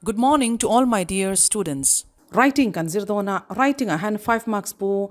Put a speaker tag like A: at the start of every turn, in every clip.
A: Good morning to all my dear students. Writing kan zir dawn a, writing ah hian 5 marks pu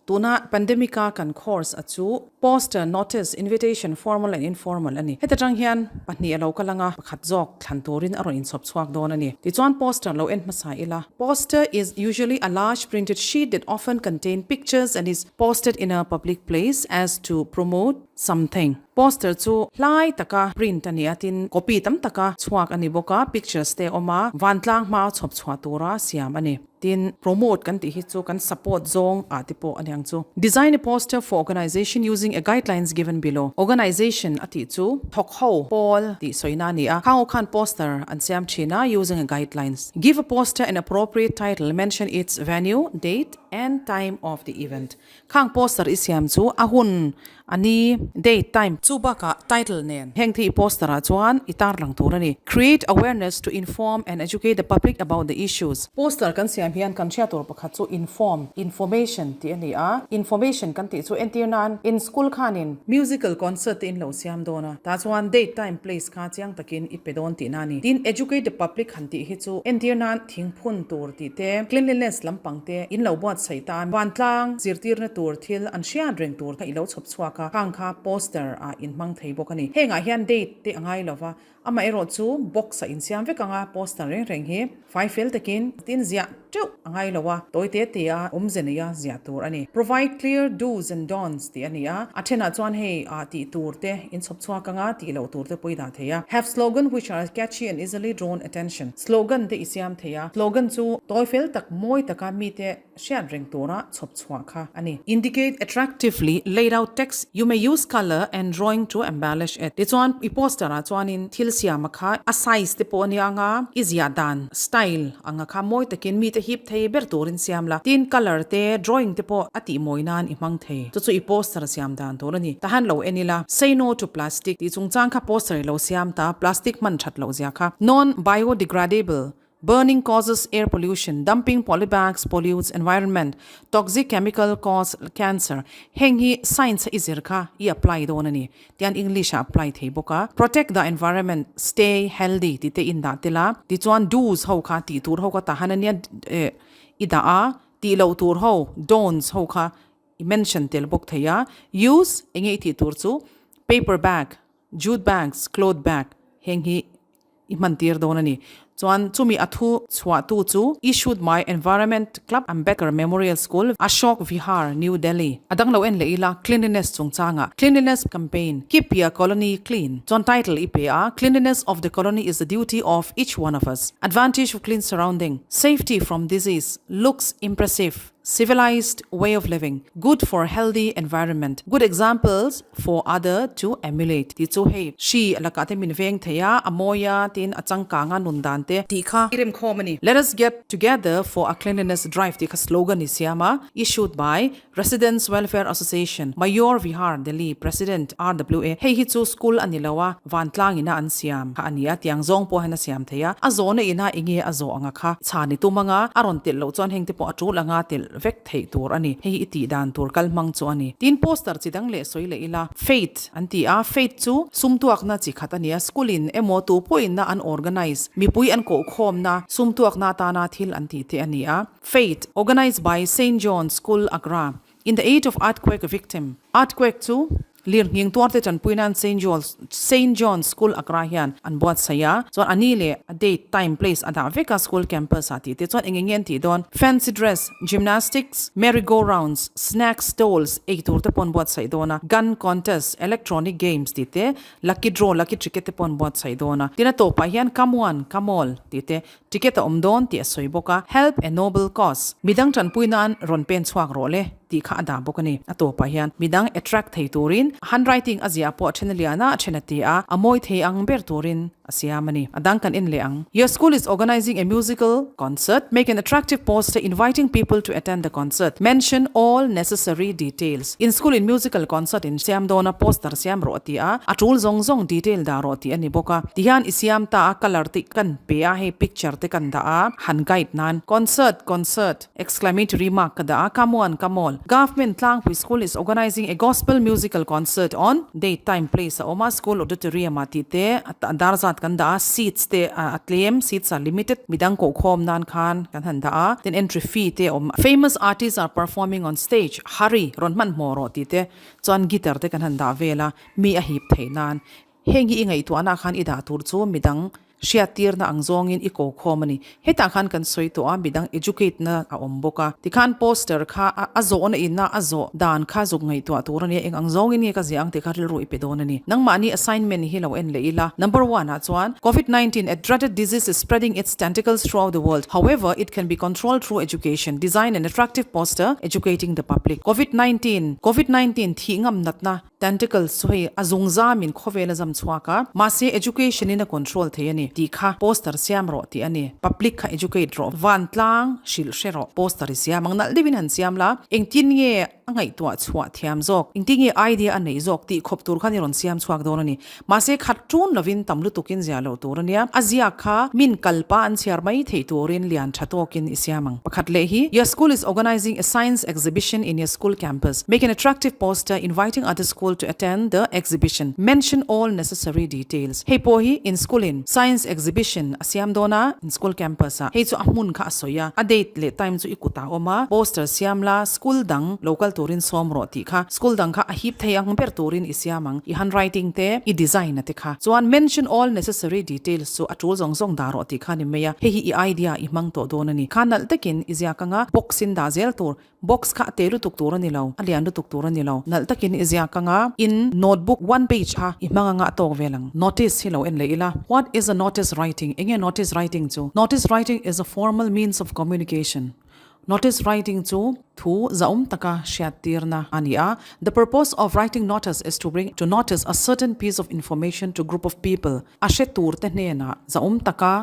A: tuna pandemic a kan course a chu poster, notice, invitation, formal and informal a ni. Heta tang hian pahnih a lo kal anga pakhat zawk thlan turin a rawn inchhawp chhuak dawn a ni. Tichuan poster lo en hmasa ila. Poster is usually a large printed sheet that often contain pictures and is posted in a public place as to promote something. Poster chu hlai taka print a ni a, tin copy tam taka chhuak a ni bawk a, pictures te a awm a, vantlang hma chhawp chhuah tura siam a ni. Tin, promote kan tih hi chu kan support zawng ah te pawh a ni ang chu. Design a poster for organization using a guidelines given below. Organization a tih chu thawk ho pawl tih sawina a ni a, khang ho khan poster an siam thin a using a guidelines. Give a poster an appropriate title, mention its venue, date and time of the event. Khang poster i siam chu a hun a ni, date, time, chu bakah title nen heng thi i poster ah chuan i tarlang tur a ni. Create awareness to inform and educate the public about the issues. Poster kan siam hian kan hriat tur pakhat chu inform, information tih a ni a, information kan tih chu entir nan in school khanin musical concert te in lo siam dawn a, tah chuan date, time, place kha chiang takin i pe dawn tihna a ni. Tin, educate the public han tih hi chu entir nan thingphun tur tih te, cleanliness lampang te in lo buatsaih ta a, vantlang zirtirna tur thil an hriat reng tur kha i lo chhawp chhuak a, khang kha poster ah in hmang thei bawk a ni. Hengah hian date te a ngai lo va, amaherawh chu box ah in siam vek ang a, poster reng reng hi fai fel takin tin ziah teuh a ngai lo a, tawi te te a awmze nei a ziah tur a ni. Provide clear do's and don'ts tih a ni a, a thenah chuan hei ah tih tur te in chhawp chhuak ang a, tih loh tur te pawh i dah thei a. Have slogan which are catchy and easily drawn attention. Slogan te i siam thei a, slogan chu tawi fel tak mawi taka mite hriat reng tura chhawp chhuah kha a ni. Indicate attractively laid out text, you may use colour and drawing to embellish it. Tichuan i poster ah chuanin thil siama kha a size te pawh a nia anga i ziah dan, style, anga kha mawi takin mite hip thei ber turin siam la. Tin colour te, drawing te pawh a tih mawi nan i hmang thei. Chu chu i poster siam dan tur a ni. Tahan lo en ila, Say no to plastic tih chungchang kha poster i lo siam ta, plastic hman that loh zia kha. Non biodegradable, burning causes air pollution, dumping polybags pollutes environment, toxic chemical cause cancer heng hi science a i zir kha i apply dawn a ni. Tian English ah apply thei bawk a. Protect the environment, stay healthy tih te in dah tel a. Tichuan do's ho kha tih tur ho kha tahan a nia i dah a, tih loh tur ho, don'ts ho kha I mention tel bawk thei a, use enge i tih tur chu paper bag, jute bags, cloth bag heng hi i hman tir dawn a ni. Chuan chumi a thu chhuah tu chu issued my Environment Club Ambedkar Memorial School, Ashok Vihar, New Delhi. A dang lo en leh ila cleanliness chungchangah Cleanliness Campaign, Keep your colony clean chuan title i pe a, Cleanliness of the colony is the duty of each one of us. Advantage of clean surrounding, Safety from disease, looks impressive. Civilized way of living, good for healthy environment, good examples for other to emulate tih chu hei hri lakah te min veng thei a, a mawi a tiin a changkang a nun dan te tih kha i remkhawm a ni. Let us get together for a cleanliness drive tih kha slogan i siam a, issued by Residents Welfare Association, Mayur Vihar, Delhi, President, RWA, hei hi chu school a ni lo a, vantlang ina an siam kha a ni a, tiang zawng pawh hian a siam thei a, a zawhna ina enge a zawh anga kha chhan i tum anga a rawn telh loh chuan heng te pawh a tul anga telh vek theih tur a ni. Hei hi i tih dan tur kal hmang chu a ni. Tin poster chi dang leh sawi leh ila Fate an ti a, Fate chu sumtuakna chi khat a ni a, school in emaw tu pawhin na an organize, mipui an kohkhawmna, sumtuakna atana thil an tih te a ni a. Fate organized by Saint John School Agra in the aid of earthquake victim, Earthquake chu lirnghing tuarte tanpui nan Saint John's Saint John's School Agra hian an buatsaih a, chuan a ni leh a date, time, place a dah vek a school campus ah tih te chuan eng eng nge an tih dawn, fancy dress, gymnastics, merry go rounds, snack stalls ei tur te pawh an buatsaih dawn a, gun contest, electronic games tih te, lucky draw, lucky ticket te pawh an buatsaih dawn a, tin a tawpah hian come one, come all tih te Ticket a awm dawn tih a sawi bawk a, Help a noble cause, midang tanpui nan rawn pen chhuak rawh le tih kha a dah bawk a ni. A tawpah hian midang attract thei turin handwriting a ziah pawh a then a lian a, a then a ti a, a mawi thei ang ber turin a siam a ni. A dang kan en leh ang. Your school is organising a musical concert, make an attractive poster inviting people to attend the concert, mention all necessary details. In school in musical concert in siam dawn a, poster siam rawh a ti a, a tul zawng zawng detail dah rawh tih a ni bawk a. Tihian i siam ta a, colour te kan pe a, hei picture te kan dah a, han guide nan concert concert exclamatory mark ka dah a, come on come all. Government Tlangpui School is organising a gospel musical concert on date time place a awm a, school auditorium ah tih te a dar zat. zat kan dah a, seats te a tlem, seats are limited, midang kohkhawm nan khan kan han dah a, tin entry fee te a awm. Famous artists are performing on stage, hurry, rawn hmanhmawh rawh tih te chuan guitar te kan han dah vel a, mi a hip theih nan. Heng hi i ngaihtuahna khan i dah tur chu midang hriattirna ang zawngin i ko khawm a ni. Hetah khan kan sawi tawh a, midang educate na a awm bawk a. Tikhan poster kha a zawhna ina a zawh dan kha zuk ngaihtuah tur a nia, eng ang zawngin nge ka ziah ang tih kha rilru i pe dawn a ni. Nangmahni assignment hi lo en leh ila. Number one ah chuan, Covid 19, a dreaded disease is spreading its tentacles throughout the world. However, it can be controlled through education. Design an attractive poster educating the public. Covid 19, Covid 19 thih ngam natna Tentacles chu hei a zung zamin khawvel a zam chhuak a, mahse education in a control thei a ni tih kha poster siam rawh tih a ni. Public kha educate rawh, vantlang hrilh hre rawh, poster i siam ang nalh deuhin han siam la, engtin nge a ngaihtuah chhuah thiam zawk, engtin nge idea a neih zawk tih khawp tur khan i rawn siam chhuak dawn a ni. Mahse khat ṭun lovin tam lutukin ziah loh tur a nia, a ziak kha min kalpa an chhiar mai theih turin lian ṭha tawkin i siam ang. Pakhat leh hi, Your school is organising a science exhibition in your school campus. Make an attractive poster inviting other school to attend the exhibition. Mention all necessary details. Hei pawh hi in school in science exhibition a siam dawn a, in school campus ah. Hei chu a hmun kha a sawi a, a date leh time chu i kutah a awm a, poster siam la, school dang lo kal turin sawm rawh tih kha. School dang kha a hip thei ang ber turin i siam ang, i handwriting te, i design a te kha. Chuan mention all necessary details chu a tul zawng zawng dah rawh tih kha ni mai a, hei hi i idea i hmang tawh dawn a ni. Kha nalh takin i ziak anga box in dah zel tur, box kha a te lutuk tur a ni lo, a lian lutuk tur a ni lo, nalh takin i ziak anga in notebook one page kha i hmang anga a tawk vel ang. Notice hi lo en leh ila, what is a notice writing? Enge notice writing chu? Notice writing is a formal means of communication. Notice writing chu thu zahawm taka hriattirna a ni a. The purpose of writing notice is to bring to notice a certain piece of information to group of people. A hre turte hnenah zahawm taka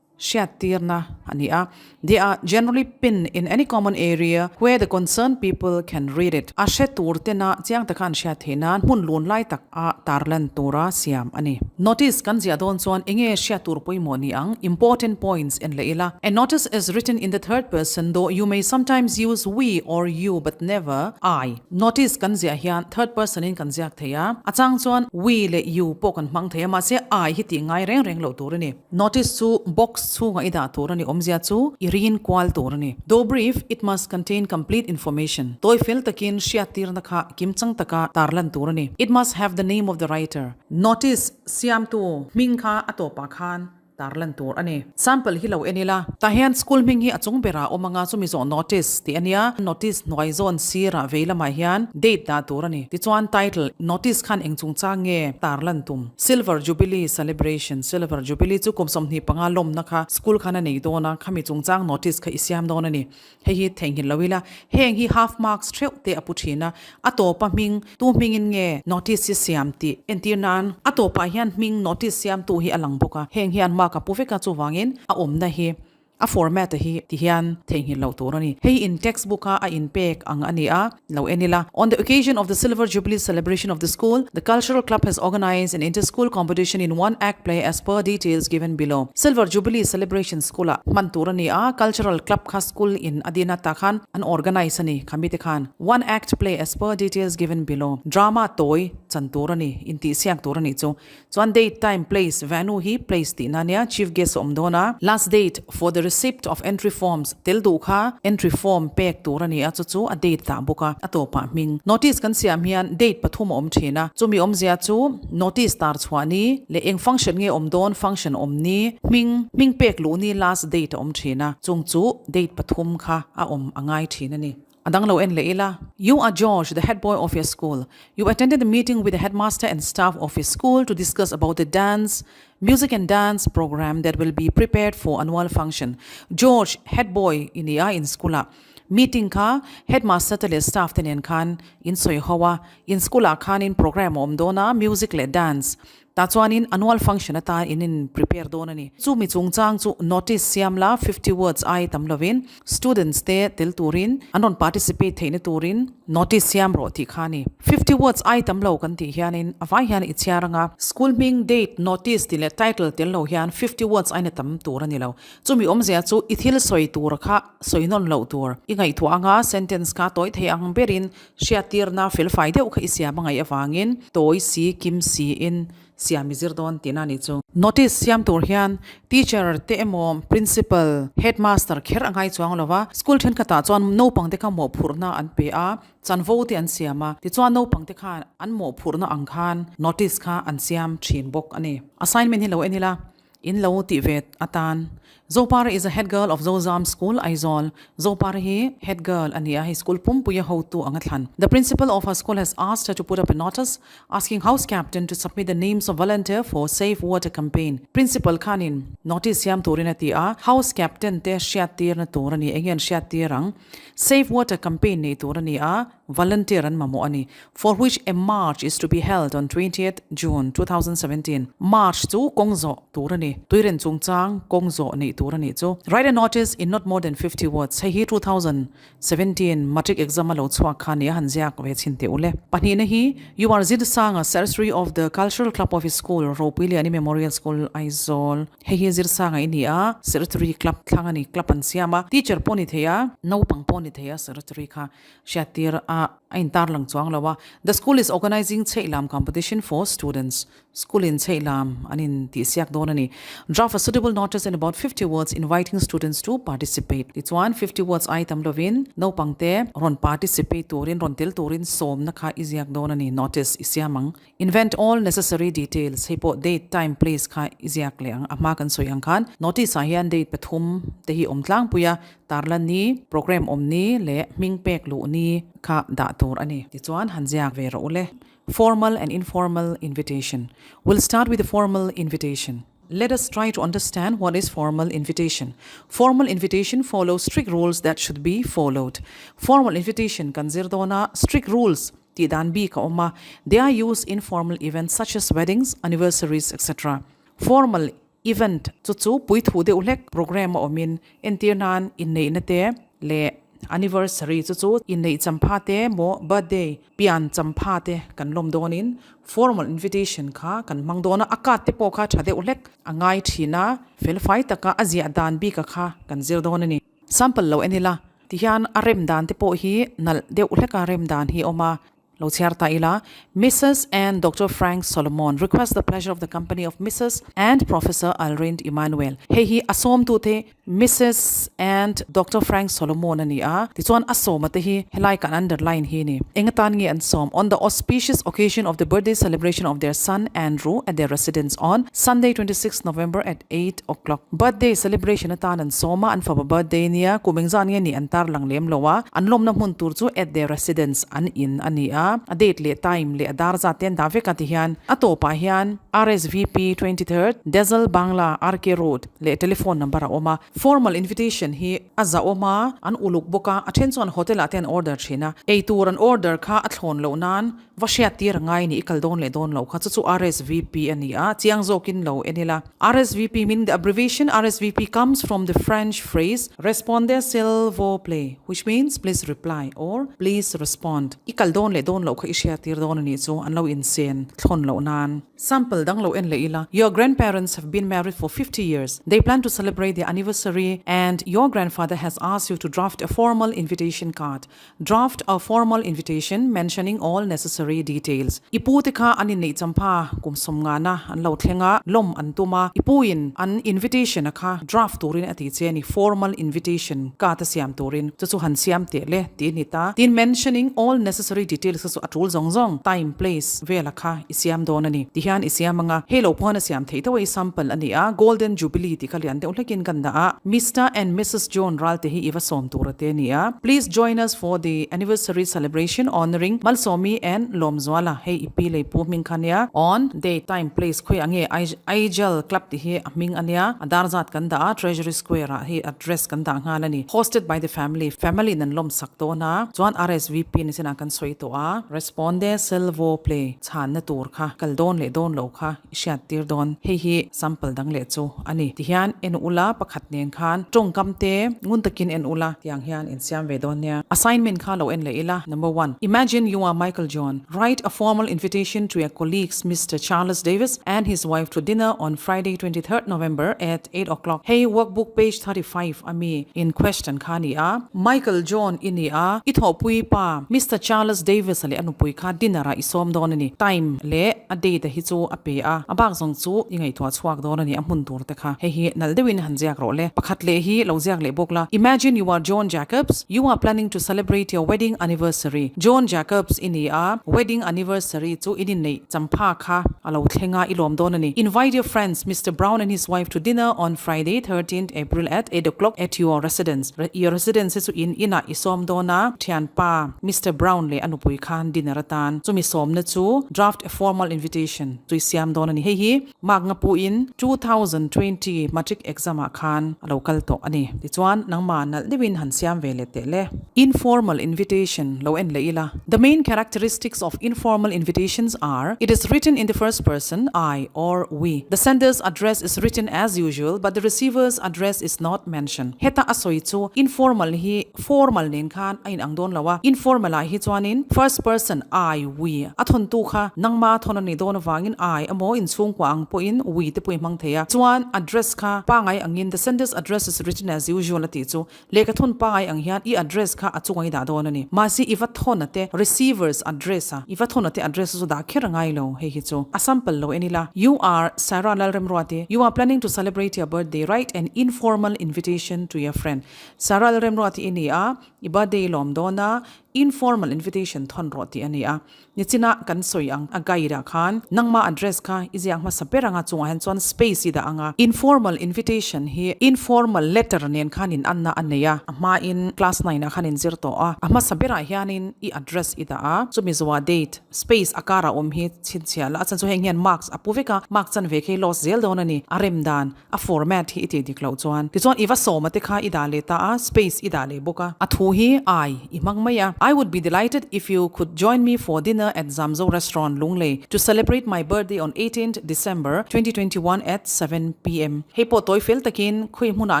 A: hriattirna a ni a. They are generally pinned in any common area where the concerned people can read it. A hre turtena chiang taka an hriat theih nan hmun lun lai tak a tarlan tura siam a ni. Notice kan ziah dawn chuan enge hriat tur pawimawh ni ang? Important points en leh ila. A notice is written in the third person though you may sometimes use we or you but never I. Notice kan ziah hian third person in kan ziak thei a, a chang chuan we leh you pawh kan hmang thei a mahse I hi tih ngai reng reng loh tur a ni. Notice chu box chhungah i dah tur a ni, awmzia chu i rin kual tur a ni. Though brief, it must contain complete information. Tawi fel takin hriattirna kha kimchang taka tarlan tur a ni. It must have the name of the writer. Notice siamtu hming kha a tawpah khan tarlan tur a ni. Sample hi lo en ila. Tah hian school hming hi a chung berah a awm anga chumi zawh notice tih a nia. Notice hnuai zawn sirah vei lamah hian date dah tur a ni. Tichuan title, notice khan eng chungchang nge tarlan tum? Silver Jubilee Celebration, Silver Jubilee chu kum 25 lawmna kha school khan a nei dawn a, khami chungchang notice kha i siam dawn a ni. Hei hi theihnghilh lo ila, heng hi half marks theuh te a pu thin a, a tawpa hming, tu hmingin nge notice hi siam tih entir nan a tawpah hian hming notice siamtu hi a lang bawk a, heng hian mark a pu vek a, chuvangin a awmna hi A format a hi ti hian theihnghilh loh tur a ni. Hei in textbook a a inpek ang a ni a, lo en ila. On the occasion of the Silver Jubilee celebration of the school, the Cultural Club has organised an inter-school competition in one act play as per details given below. Silver Jubilee celebration school ah hman tur a ni a, Cultural Club kha school in a din ata khan an organise a ni, khami te khan. One act play as per details given below. Drama tawi chan tur a ni, intihsiak tur a nih chu. Chuan date, time, place, venue hi place tihna ania, chief guest a awm dawn a. Last date for the receipt of entry forms, tel duh kha entry form pek tur a ni a, chu chu a date dah bawk a, a tawpah hming. Notice kan siam hian date pathum a awm thin a, chumi awmzia chu notice tar chhuah ni leh eng function nge awm dawn, function awm ni, hming, hming pek luh ni last date a awm thin a, chung chu date pathum kha a awm a ngai thin a ni. A dang lo en leh ila. You are George, the head boy of your school. You attended the meeting with the headmaster and staff of your school to discuss about the dance, music and dance program that will be prepared for annual function. George, head boy i ni a in school ah. Meeting kha headmaster te leh staff te nen khan in sawi ho a. In school ah khanin program a awm dawn a, music leh dance. Tah chuanin annual function atan in in prepare dawn a ni. Chumi chungchang chu notice siam la 50 words ai tam lovin students te tel turin an rawn participate theihna turin notice siam rawh tih kha a ni. 50 words ai tam lo kan tih hianin a vai hian i chhiar anga school hming, date, notice tih leh title tel lo hian 50 words aina tam tur a ni lo. Chumi awmzia chu i thil sawi tur kha sawi nawn loh tur i ngaihtuah anga sentence kha tawi thei ang berin Hriattirna felfai deuh kha i siam a ngaih avangin tawi si kim siin. siam i zir dawn tihna a nih chu. Notice siam tur hian teacher te emaw principal, headmaster kher a ngai chuang lo va, school thenkhatah chuan naupang te kha mawhphurhna an pe a, chanvo te an siam a, tichuan naupang te khan an mawhphurhna ang khan notice kha an siam thin bawk a ni. Assignment hi lo en ila. In lo tih ve atan. Zopara is a head girl of Zozam School, Aizawl. Zopara hi head girl a ni a, hei school pumpuia hotu ang a thlan. The principal of her school has asked her to put up a notice asking house captain to submit the names of volunteer for Save Water campaign. Principal khanin notice siam turin a ti a, house captain te hriattirna tur a ni, enge an hriattir ang? Save Water campaign nei tur a ni a, volunteer an mamawh a ni. For which a march is to be held on twentieth June 2017. March chu kawng zawh tur a ni. Tuiren chungchang kawng zawh neih tur a nih chu. Write a notice in not more than 50 words. Hei hi 2017 matric exam a lo chhuak kha nia han ziak ve chhin teh ule. Pahnihna hi You are Zirsanga, Secretary of the Cultural Club of his school, Ropuiliani Memorial School, Aizawl. Hei hi Zirsanga i ni a, Secretary club thlang a ni, club an siam a. Teacher pawh ni thei a, naupang pawh ni thei a Secretary kha. Hriattir a a intar lang chuang lo a. The school is organising Chheihlam competition for students. School in Chheihlam an in tihsiak dawn a ni. Draft a suitable notice in about 50 words inviting students to participate. Tichuan 50 words ai tam lovin naupang te rawn participate turin rawn tel turin sawmna kha i ziak dawn a ni. Notice i siam ang. Invent all necessary details. Hei pawh date, time, place kha i ziak leh ang. A hma kan sawi ang khan notice ah hian date pathum te hi awm tlangpui a. Tarlan ni, programme awm ni leh hming pek luh ni kha dah tur a ni. Tichuan han ziak ve rawh ule. Formal and informal invitation. We'll start with the formal invitation. Let us try to understand what is formal invitation. Formal invitation follows strict rules that should be followed. Formal invitation kan zir dawn a, strict rules tih dan bik a awm a. They are used in formal events such as weddings, anniversaries, etc. Formal Event chu chu puithu deuh hlek programme a awmin entir nan inneihna te leh anniversary chu chu inneih champha te maw birthday pian champha te kan lawm dawnin formal invitation kha kan hmang dawn a, a card te pawh kha tha deuh hlek a ngai thin a, felfai taka a ziah dan bika kha kan zir dawn a ni. Sample lo en ila tihian a rem dan te pawh hi nalh deuh hleka rem dan hi a awm a. Lo chhiar ta ila, Mrs and Doctor Frank Solomon request the pleasure of the company of Mrs and Professor Alrind Emmanuel. Hei hi a sawmtute Mrs and Doctor Frank Solomon a ni a, tichuan a sawma te hi helai kan underline hi a ni. Eng atan nge an sawm? On the auspicious occasion of the birthday celebration of their son Andrew at their residence on Sunday 26 November at 8 o'clock. Birthday celebration atan an sawm a, an fapa birthday nia kum engzah nge nih an tarlang lem lo a, an lawmna hmun tur chu at their residence an in a ni a, a date leh time leh a dar zat te an dah vek a tihian a tawpah hian RSVP 23rd Dazzle Bangla RK Road leh telephone number a awm a, formal invitation hi a zahawm a, an uluk bawk a, a then chuan hotel ah te an order thin a, eitur an order kha a thlawn loh nan Va hriat tir a ngai ni, i kal dawn leh dawn lo kha, chu chu RSVP a ni a, chiang zawkin lo en ila. RSVP meaning the abbreviation RSVP comes from the French phrase Répondez s'il vous plaît which means please reply or please respond. I kal dawn leh dawn loh kha i hriat tir dawn a nih chu, an lo insen thlawn loh nan. Sample dang lo en leh ila. Your grandparents have been married for 50 years. They plan to celebrate their anniversary and your grandfather has asked you to draft a formal invitation card. Draft a formal invitation mentioning all necessary details. I pu te kha an inneih champha kum sawmngana an lo thleng a, lawm an tum a, i pu in an invitation a kha draft turin a ti che a ni, formal invitation card a siam turin chu chu han siam teh le tih a ni ta. Tin, mentioning all necessary details kha chu a tul zawng zawng, time, place vela kha i siam dawn a ni. Tihian i siam anga, hei lo pawh hian a siam theih deuh a, i sample a ni a, Golden Jubilee tih kha lian deuh hlekin kan dah a, Mister and Missus John Ralte hi i va sawm tur a te a ni a. Please join us for the anniversary celebration honouring Malsawmi and Lawmzuala, hei i pi lei pu hming kha nia, on date, time, place khawiah nge Aijal Club tih hi a hming a nia, a dar zat kan dah a, Treasury Square ah hei address kan dah nghal a ni. Hosted by the family, family in an lawmsak dawn a, chuan RSVP ni chinah kan sawi tawh a, Responde s'il vous plait chhanna tur kha kal dawn leh dawn lo kha i hriat tir dawn, hei hi sample dang leh chu a ni. Tihian en ula pakhat nen. nen khan tawngkam te ngun takin en ula tiang hian in siam ve dawn nia. Assignment kha lo en leh ila. Number one, Imagine you are Michael John. Write a formal invitation to your colleagues Mister Charles Davis and his wife to dinner on Friday 23rd November at 8 o'clock. Hei workbook page 35 a mi in question kha a ni a. Michael John i ni a, i thawhpui pa Mister Charles Davis-a leh a nupui kha dinner ah i sawm dawn a ni. Time leh a date a hi chu a pe a, a bak zawng chu i ngaihtuah chhuak dawn a ni a hmun tur te kha. Hei hi nalh deuhin han ziak rawh le. Pakhat leh hi lo ziak leh bawk la. Imagine you are John Jacobs, you are planning to celebrate your wedding anniversary. John Jacobs i ni a, wedding anniversary chu in inneih champha kha a lo thleng a, i lawm dawn a ni. Invite your friends Mister Brown and his wife to dinner on Friday thirteenth April at 8 o'clock at your residence. Your residence hi chu in inah i sawm dawn a, thianpa Mister Brown leh a nupui khan dinner atan chumi sawmna chu draft a formal invitation chu i siam dawn a ni. Hei hi Mark ngapuin 2020 matric exam ah khan a lo kal tawh a ni. Tichuan nangmah nalh deuhin han siam ve leh teh le. Informal invitation lo en leh ila. The main characteristics of informal invitations are, it is written in the first person, I or we. The sender's address is written as usual but the receiver's address is not mentioned. Heta a sawi chu informal hi formal nen khan a inang dawn lo a, informal ah hi chuanin first person I, we, a thawntu kha nangma thawn a nih dawn avangin I emaw inchhungkua ang pawhin we te pawh i hmang thei a, chuan address kha pangai angin the sender's address is written as usual a tih chu lehkha thawn pangai ang hian i address kha a chunga i dah dawn a ni. Mahse i va thawn a te receiver's address a i va thawn a te address chu dah kher a ngai lo hei hi chu a sample lo en ila You are Sarah Lalremruati, you are planning to celebrate your birthday, write an informal invitation to your friend. Saral remruat hi i ni a, i birthday i lawm dawn a, informal invitation thawn rawh tih a ni a. Nichinah kan sawi ang a guide ah khan nangma address kha i ziak hmasa ber anga chungah hian chuan space i dah ang a. Informal invitation hi informal letter nen khan in anna a nei a, a hmain class nine ah khan in zir tawh a, a hmasa berah hianin i address i dah a, chumi zuah date, space a karah awm hi chhinchhiah la, a chhan chu heng hian marks a pu vek a, mark chanve khi loss zel dawn a ni, a rem dan. A format hi i tih dik loh chuan. Tichuan i va sawma te kha i dah leh ta a, space i dah leh bawk a. A thu hi I i hmang mai a. I would be delighted if you could join me for dinner at Zamzo Restaurant, Lunglei to celebrate my birthday on 18th December 2021 at 7 pm. Hei pawh tawi fel takin khawi hmunah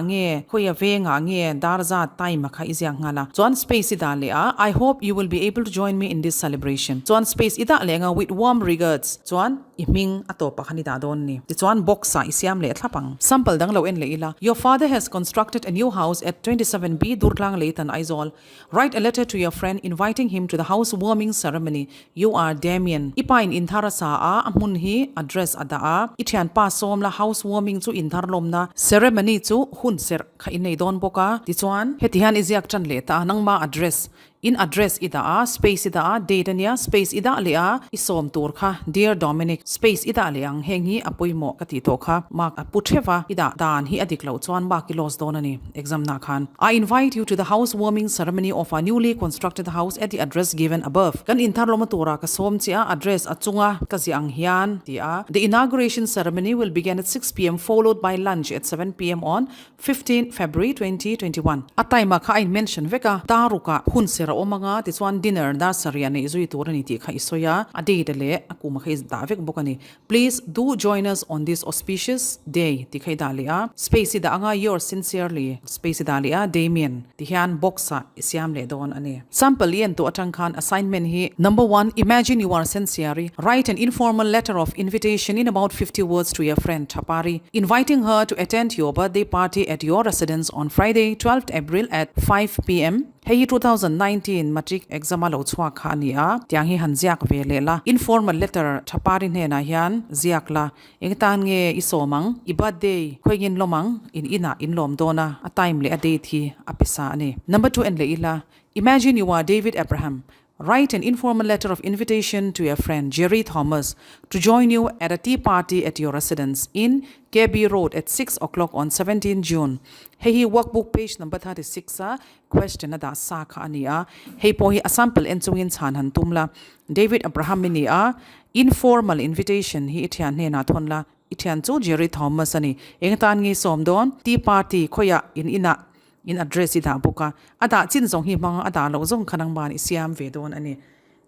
A: nge, khawi a vengah nge dar zat time a kha i ziak nghal a. Chuan space i dah leh a, I hope you will be able to join me in this celebration. Chuan space i dah leh anga with warm regards. Chuan. I hming a tawpah khan i dah dawn ni. Tichuan box ah i siam leh thlap ang. Sample dang lo en leh ila. Your father has constructed a new house at 27 B Durtlang Leitan Aizawl. Write a letter to your friend inviting him to the house warming ceremony. You are Damien. I pa in inthar a sa a, a hmun hi address a dah a. I thianpa sawm la house warming chu inthar lawmna ceremony chu hun serh kha i nei dawn bawk a. Tichuan heti hian i ziak tan leh ta a, nangma address In address i dah a, space i dah a, date a nia, space i dah leh a, i sawm tur kha, Dear Dominic, space i dah leh ang, heng hi a pawimawh ka tih tawh kha, mark a pu theuh a, i dah dan hi a dik loh chuan mark i loss dawn a ni, exam nah khan. I invite you to the house warming ceremony of our newly constructed house at the address given above. Kan inthar lawma tura ka sawm che a, address a chunga ka ziah ang hian, ti a. The inauguration ceremony will begin at 6 pm followed by lunch at 7 pm on 15 February 2021. A time ah kha a in mention vek a, taruk ah hun ser a awm anga tichuan dinner dar sarih ah neih zui tur a ni tih kha i sawi a, a date leh a kum ah kha i dah vek bawk a ni. Please do join us on this auspicious day tih kha i dah leh a, space i dah anga yours sincerely space i dah leh a, Damien ti hian box ah i siam leh dawn a ni. Sample i en tawh atang khan assignment hi Number one, Imagine you are Sensiari. Write an informal letter of invitation in about 50 words to your friend Thapari, inviting her to attend your birthday party at your residence on Friday, 12th April at 5 pm. Hei hi 2019 matric exam a lo chhuak kha a ni a, tiang hi han ziak ve leh la. Informal letter Thapari hnenah hian ziak la, eng tan nge i sawm ang, i birthday khawiin lawm ang, in inah in lawm dawn a, a time leh a date hi a pe sa a ni. Number two en leh ila, Imagine you are David Abraham. Write an informal letter of invitation to your friend Jerry Thomas to join you at a tea party at your residence in KB Road at 6 o'clock on 17 June. Hei hi workbook page number 36 a question a dah sa kha a ni a. Hei pawh hi a sample en chungin chhan han tum la. David Abraham i ni a, informal invitation hi i thian hnenah thawn la. I thian chu Jerry Thomas a ni. Eng tan nge sawm dawn? Tea party khawiah in inah In address i dah bawk a, a dah chin zawng hi hmang a dah loh zawng kha nangman i siam ve dawn a ni.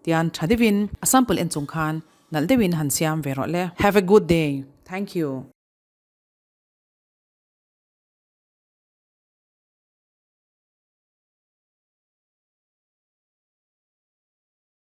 A: Tian tha deuhin a sample en chung khan nalh deuhin han siam ve rawh le. Have a good day. Thank you.